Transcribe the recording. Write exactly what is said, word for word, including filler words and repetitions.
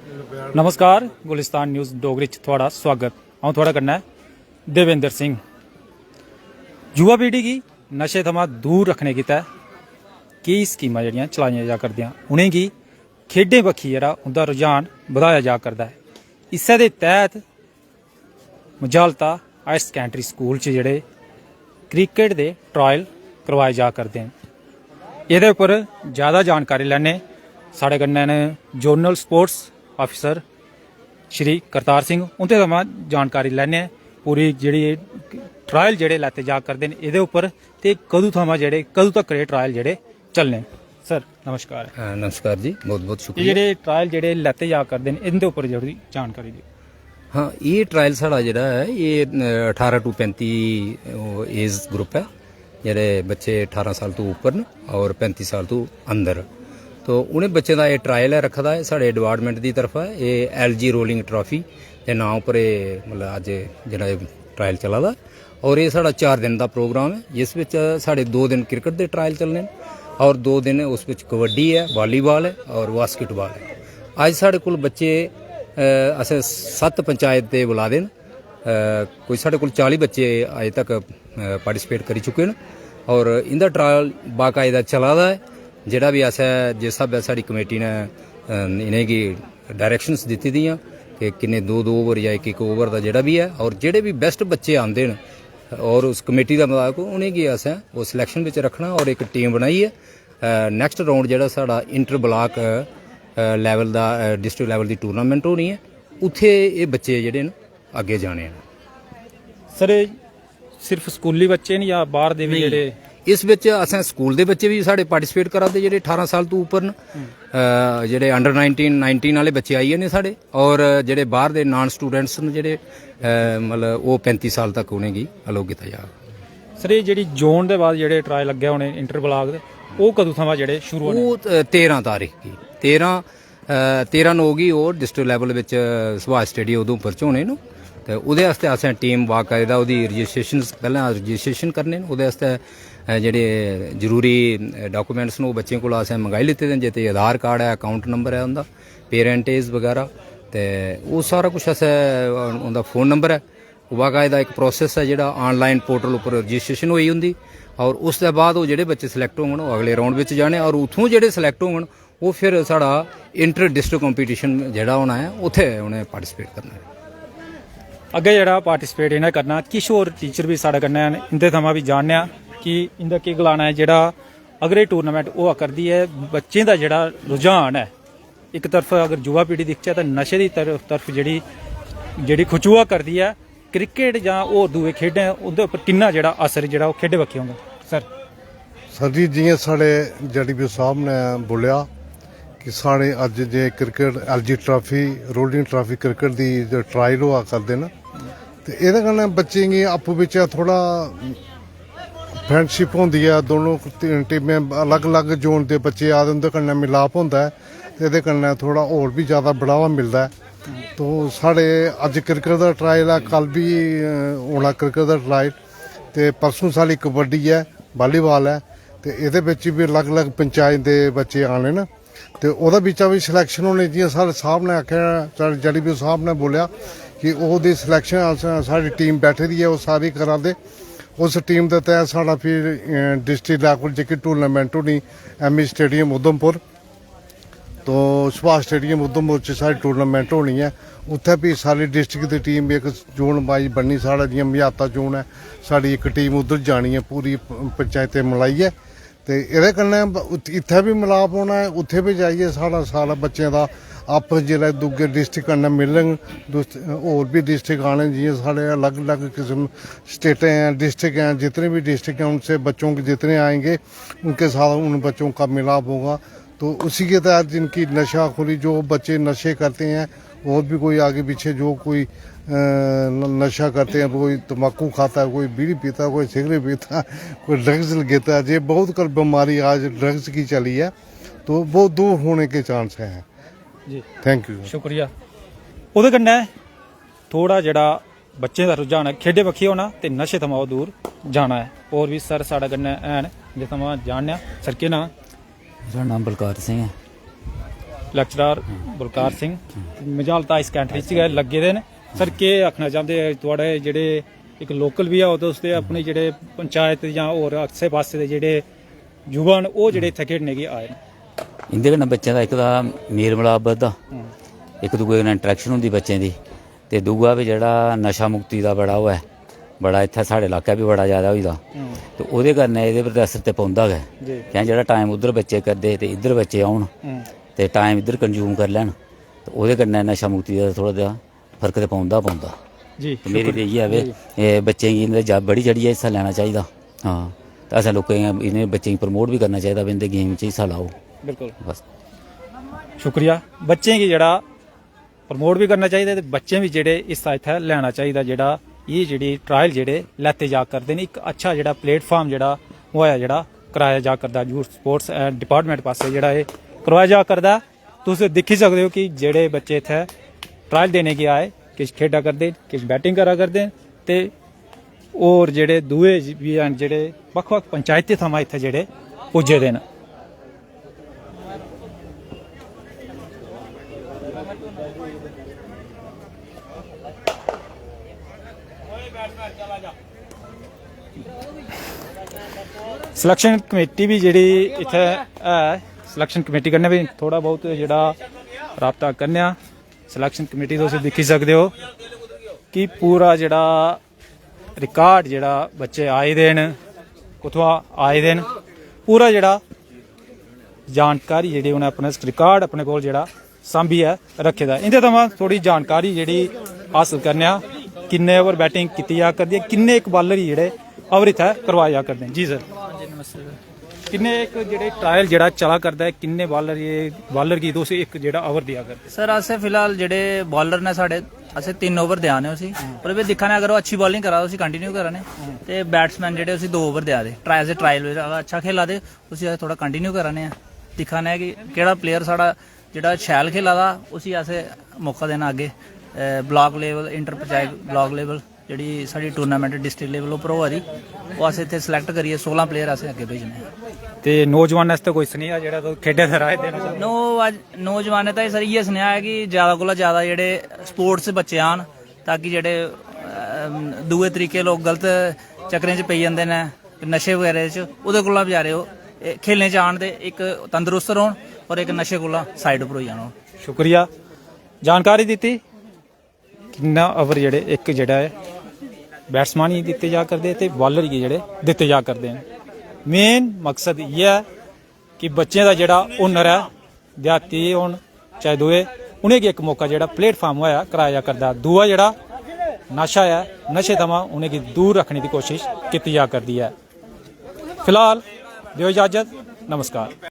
नमस्कार, गुलिस्तान न्यूज़ डोगरी च थुआढ़ा स्वागत। अ'ऊं थुआढ़े कन्नै देवेंद्र सिंह। युवा पीढ़ी गी नशे थमां दूर रक्खने गितै केई स्कीमां जेह्ड़ियां चलाइयां जा करदियां, उ'नेंगी खेढें बक्खी जेह्ड़ा उं'दा रुझान बधाया जा करदा ऐ। इस्सै दे तैह्त मजालता हायर सकैंडरी स्कूल च जेह्ड़े क्रिकेट दे ट्रायल करवाए जा करदे न। एह्दे उप्पर ज़्यादा जानकारी लैने, साढ़े कन्नै न जोनल स्पोर्ट्स अफसर श्री करतार सिंह, उं'दे थमां जानकारी लैने आं पूरी जेह्ड़ी ट्रायल जेह्ड़े लैते जा करदे न एह्दे उप्पर, ते कदूं थमां जेह्ड़े, कदूं तक्कर एह् ट्रायल जेह्ड़े चलने न। सर, नमस्कार। अ, नमस्कार जी, बहुत बहुत एह् शुक्रिया। जेह्ड़े ट्रायल जेह्ड़े लैते जा करदे न, इं'दे उप्पर जेह्ड़ी जानकारी दिओ। हाँ, ये ट्रायल साढ़ा जेह्ड़ा ऐ, ये अ, अठारां टू पैंती एज ग्रुप ऐ, जेह्ड़े बच्चे अठारां साल तो उप्पर न और पैंती साल तो अंदर। तो उ'नें बच्चें दा एह् ट्रायल ऐ, रक्खे दा ऐ साढ़े डिपार्टमेंट दी तरफा। एह् एल जी रोलिंग ट्राफी दे नांऽ उप्पर एह्, मतलब, अज्ज जेह्ड़ा एह् ट्रायल चला दा ऐ। और एह् साढ़ा चार दिन दा प्रोग्राम ऐ, जिस बिच साढ़े दो दिन क्रिकेट दे ट्रायल चलने न और दो दिन उस बिच कबड्डी ऐ, वालीबाल ऐ और बास्केटबाल ऐ। अज्ज साढ़े कोल बच्चे, अ, असें सत्त पंचायत दे बुला दे न। अ, कोई साढ़े कोल चाली बच्चे अज्ज तक पार्टिसिपेट करी चुके न और इं'दा ट्रायल बाकायदा चला दा ऐ। जेह्ड़ा बी असें, जिस स्हाबै साढ़ी कमेटी ने, अ, इ'नेंगी डायरेक्शंस दित्ती दियां कि किन्ने दो दो ओवर जां इक इक ओवर दा जेह्ड़ा बी ऐ, और जेह्ड़े बी बेस्ट बच्चे आंदे न और उस कमेटी दे मताबक उ'नेंगी असें उस सिलेक्शन बिच रक्खना और इक टीम बनाइयै, अ, नैक्सट राउंड जेह्ड़ा साढ़ा इंटर ब्लाक, अ, लैवल दा, अ, डिस्ट्रिक्ट लैवल दी टूर्नामेंट होनी ऐ, उत्थै एह् बच्चे जेह्ड़े न अग्गें जाने न। सर, एह् सिर्फ स्कूली बच्चे न जां बाहर दे बी जेह्ड़े? इस बिच असें स्कूल दे बच्चे बी साढ़े पार्टिसिपेट करा दे, जेह्ड़े अठारां साल तो उप्पर न, अ, जेह्ड़े अंडर नाइनटीन, नाइनटीन आह्ले बच्चे आई गे न साढ़े, और जेह्ड़े बाहर दे नॉन स्टूडेंट्स न जेह्ड़े, अ, मतलब, ओह् पैंती साल तक उ'नेंगी अलाउ कीता जाग। सर, एह् जेह्ड़ी जोन दे बाद जेह्ड़े ट्रायल लग्गे होने इंटर ब्लाक दे, ओह् कदूं थमां जेह्ड़े शुरू होने? ओह्, अ, तेरां तारीख गी, तेरां, अ, तेरां नौ गी ओह् डिस्ट्रिक्ट लैवल बिच सुभाष स्टेडियम उधमपुर च होने न। ते ओह्दे आस्तै असें टीम बाकायदा ओह्दी रजिस्ट्रेशन, पैह्लें रजिस्ट्रेशन करने न। ओह्दे आस्तै, अ, जेह्ड़े जरूरी डाकूमेंट्स न, ओह् बच्चें कोला असें मंगाई लैते दे न, जेह्दे च आधार कार्ड ऐ, अकाउंट नंबर ऐ उं'दा, पेरेंटेज बगैरा, ते ओह् सारा कुछ असें, उं'दा फोन नंबर ऐ। ओह् बाकायदा इक प्रोसेस ऐ जेह्ड़ा ऑनलाइन पोर्टल उप्पर रजिस्ट्रेशन होई उं'दी, और उसदे बाद ओह् जेह्ड़े बच्चे सिलेक्ट होङन, ओह् अगले राउंड बिच जाने, और उत्थूं जेह्ड़े सिलेक्ट होङन, ओह् फिर साढ़ा इंटर डिस्ट्रिक्ट कंपीटिशन जेह्ड़ा होना ऐ, उत्थै उ'नें पार्टिसिपेट करना ऐ। अग्गें जेह्ड़ा पार्टिसिपेट इ'नें करना, किश होर टीचर बी साढ़े कन्नै न, इं'दे थमां बी जानने आं कि इं'दा केह् गलाना ऐ। जेह्ड़ा अगर एह् टूर्नामेंट होआ करदी ऐ, बच्चें दा जेह्ड़ा रुझान ऐ, इक तरफ अगर युवा पीढ़ी दिखचै तां नशे दी तरफ, तरफ जेह्ड़ी, जेह्ड़ी खचोआ करदी ऐ, क्रिकेट जां होर दूए खेढें, उं'दे उप्पर किन्ना जेह्ड़ा असर जेह्ड़ा ओह् खेढे बक्खी होंदा? सर। सर जी, जि'यां साढ़े जेडीपी साहब ने बोलेआ कि साढ़े अज्ज जे cricket LG trophy, rolling trophy cricket दी जो ट्रायल होआ करदे न, ते एह्दे कन्नै बच्चें गी आपूं बिच्चें थोह्ड़ा फ्रेंडशिप होंदी ऐ, दोनों टी-, टीमें अलग-अलग जोन दे बच्चे आए दे, उं'दे कन्नै मिलाप होंदा ऐ, ते एह्दे कन्नै थोह्ड़ा होर बी ज़्यादा बढ़ावा मिलदा ऐ। तो साढ़े अज्ज क्रिकेट दा ट्रायल ऐ, कल बी, अ, होना क्रिकेट दा ट्रायल, ते परसों साढ़ी कबड्डी ऐ, वालीबाल ऐ, ते एह्दे बिच बी अलग-अलग पंचायत दे बच्चे आने न। ते ओह्दे बिच्चा बी सिलेक्शन होने, जि'यां साढ़े साहब ने आखेआ, साढ़े जेडीपी साहब ने बोलेआ कि ओह्दी सिलेक्शन अस, साढ़ी टीम बैठी दी ऐ, ओह् सारी करा दे। उस टीम दे तैह्त साढ़ा फिर, अ, डिस्ट्रिक्ट लैवल जेह्की टूर्नामेंट होनी एम ई स्टेडियम उधमपुर, तो सुभाष स्टेडियम उधमपुर च साढ़ी टूर्नामेंट होनी ऐ। उत्थै भी सारी डिस्ट्रिक्ट दी टीम इक जोन वाइज बननी, साढ़ा जि'यां मझाता जोन ऐ, साढ़ी इक टीम उद्धर जानी ऐ पूरी प-, पंचायतें मलाइयै। ते एह्दे कन्नै ब-, उत-, इत्थै बी मलाप होना ऐ, उत्थै बी जाइयै साढ़ा सारा बच्चें दा आपस जिसलै दूए डिस्ट्रिक्ट कन्नै मिलङ, दुस-, होर बी डिस्ट्रिक्ट आने, जि'यां साढ़े अलग-अलग किस्म स्टेटें हैं, डिस्ट्रिक्ट हैं, जितने भी डिस्ट्रिक्ट हैं, उनसे बच्चों के जितने आएंगे, उनके साथ उन बच्चों का मिलाप होगा। तो उसी के तहत जिनकी नशाखोरी, जो बच्चे नशे करते हैं, और भी कोई आगे पीछे जो कोई, अ, न-, नशा करते हैं, कोई तंबाकू खाता है, कोई बीड़ी पीता है, कोई सिगरेट पीता है, कोई ड्रग्स लेता है, ये बहुत कर बीमारी आज ड्रग्स की चली है, तो वो दूर होने के चांस हैं। जी। Thank you. शुक्रिया। ओह्दे कन्नै थोह्ड़ा जेह्ड़ा बच्चें दा रुझान ऐ खेढें बक्खी होना ते नशे थमां ओह् दूर जाना ऐ। होर बी सर साढ़े कन्नै हैन, जिस थमां जानने आं। सर, केह् नांऽ? मेरा नांऽ बलकार सिंह ऐ। Lecturer Balkar Singh, Majalta high secondary च गै लग्गे दे न। सर, केह् आखना चांह्दे, थुआढ़े जेह्ड़े इक लोकल बी ओ, तुस ते अपने जेह्ड़े पंचायत जां होर आस्सै पास्सै दे जेह्ड़े युवा न, ओह् जेह्ड़े इत्थै खेढने गी आए न? इं'दे कन्नै बच्चें दा इक तां मेल मलाप बधदा, इक दूए कन्नै इंटरेक्शन होंदी बच्चें दी, ते दूआ बी जेह्ड़ा नशा मुक्ति दा बड़ा ओह् ऐ, बड़ा इत्थै साढ़े इलाकै बी बड़ा ज्यादा होई दा। ते ओह्दे कन्नै एह्दे पर ते असर ते पौंदा गै। जी। कैं जेह्ड़ा टाइम उद्धर बच्चे करदे ते इद्धर बच्चे औन, ते टाइम इद्धर कंज्यूम करी लैन, ते ओह्दे कन्नै नशा मुक्ति दा थोह्ड़ा जेहा फर्क ते पौंदा पौंदा। जी, ते मेरी ते इ'यै ऐ वे, एह् बच्चें गी इं'दे जा-, बड़ी चढ़ियै हिस्सा लैना चाहिदा। हां, ते असें लोकें गी, इ'नें बच्चें गी प्रमोट बी करना चाहिदा, भी इं'दे गेम च हिस्सा लाओ। बिल्कुल। बस। शुक्रिया। बच्चें गी जेह्ड़ा प्रमोट बी करना चाहिदा ते बच्चें बी जेह्ड़े हिस्सा इत्थै लैना चाहिदा, जेह्ड़ा एह् जेह्ड़ी ट्रायल जेह्ड़े लैते जा करदे न, इक अच्छा जेह्ड़ा प्लेटफार्म जेह्ड़ा मुहैया जेह्ड़ा कराया जा करदा, यूथ स्पोर्ट्स एंड डिपार्टमेंट पासै जेह्ड़ा एह् करवाया जा करदा ऐ। तुस दिक्खी सकदे ओ कि जेह्ड़े बच्चे इत्थै ट्रायल देने गी आए, किश खेढा करदे न, किश बैटिंग करा करदे न, ते होर जेह्ड़े दूए बी हैन, जेह्ड़े बक्ख-बक्ख पंचायतें थमां इत्थै जेह्ड़े पुज्जे दे न। सिलेक्शन कमेटी बी जेह्ड़ी इत्थै ऐ, सिलेक्शन कमेटी कन्नै बी थोह्ड़ा बहुत जेह्ड़ा राबता करने आं। सिलेक्शन कमेटी तुस दिक्खी सकदे ओ कि पूरा जेह्ड़ा रिकॉर्ड जेह्ड़ा बच्चे आए दे न, कुत्थुआं आए दे न, पूरा जेह्ड़ा जानकारी जेह्ड़ी उ'नें अपने रिकॉर्ड अपने कोल जेह्ड़ा सांभियै रक्खे दा। इं'दे थमां थोह्ड़ी जानकारी जेह्ड़ी हासल करने आं, किन्ने ओवर बैटिंग कीती जा करदी ऐ, किन्ने इक बॉलर गी जेह्ड़े ओवर इत्थै करवाए जा करदे न। जी सर। जी, नमस्ते सर। किन्ने इक जेह्ड़े ट्रायल जेह्ड़ा चला करदा ऐ, किन्ने बॉलर, एह् बॉलर गी तुस इक जेह्ड़ा ओवर देआ करदे? सर, असें फिलहाल जेह्ड़े बॉलर ने साढ़े, असें तिन्न ओवर देआ ने उसी। पर भी दिक्खा ने, अगर ओह् अच्छी बॉलिंग करा दा, उसी कंटिन्यू करा ने। ते बैट्समैन जेह्ड़े उसी दो ओवर देआ दे, ट्रायल, ट्रायल बिच अगर अच्छा खेला दे, उसी अस थोह्ड़ा कंटिन्यू करा ने आं। दिक्खा ने कि केह्ड़ा प्लेयर साढ़ा जेह्ड़ा शैल खेला दा, उसी अस मौका देना अग्गें, अ, block level, inter panchayat block level, जेह्ड़ी साढ़ी टूर्नामेंट डिस्ट्रिक्ट लेवल उप्पर होआ दी, ओह् अस इत्थै सिलेक्ट करियै सोलां प्लेयर असें अग्गें भेजने आं। ते नौजवान आस्तै कोई सनेहा जेह्ड़ा तुस खेढै दे राहें देना चाह्न्दे? नो-, अज्ज नौजवानें ताईं सर इ'यै सनेहा ऐ कि जैदा कोला जैदा जेह्ड़े स्पोर्ट्स च बच्चे आन, ताकि जेह्ड़े, अम, दूए तरीके लोक गलत चक्करें च पेई जंदे न, नशे बगैरे च, ओह्दे कोला बचारे ओह्, एह्, खेलने च आन ते इक तंदरुस्त रौह्न और इक नशे कोला साइड उप्पर होई जान। शुक्रिया जानकारी दित्ती। किन्ना ओवर जेह्ड़े इक जेह्ड़ा ऐ बैट्समैन गी दित्ते जा करदे ते बॉलर गी जेह्ड़े दित्ते जा करदे न। मेन मकसद इ'यै ऐ कि बच्चें दा जेह्ड़ा हुनर ऐ, देहाती होन चाहे दूए, उ'नेंगी इक मौका जेह्ड़ा प्लेटफार्म होआ कराया जा करदा। दूआ जेह्ड़ा नशा ऐ, नशे थमां उ'नेंगी दूर रक्खने दी कोशश कीती जा करदी ऐ। फिलहाल देओ इजाजत, नमस्कार।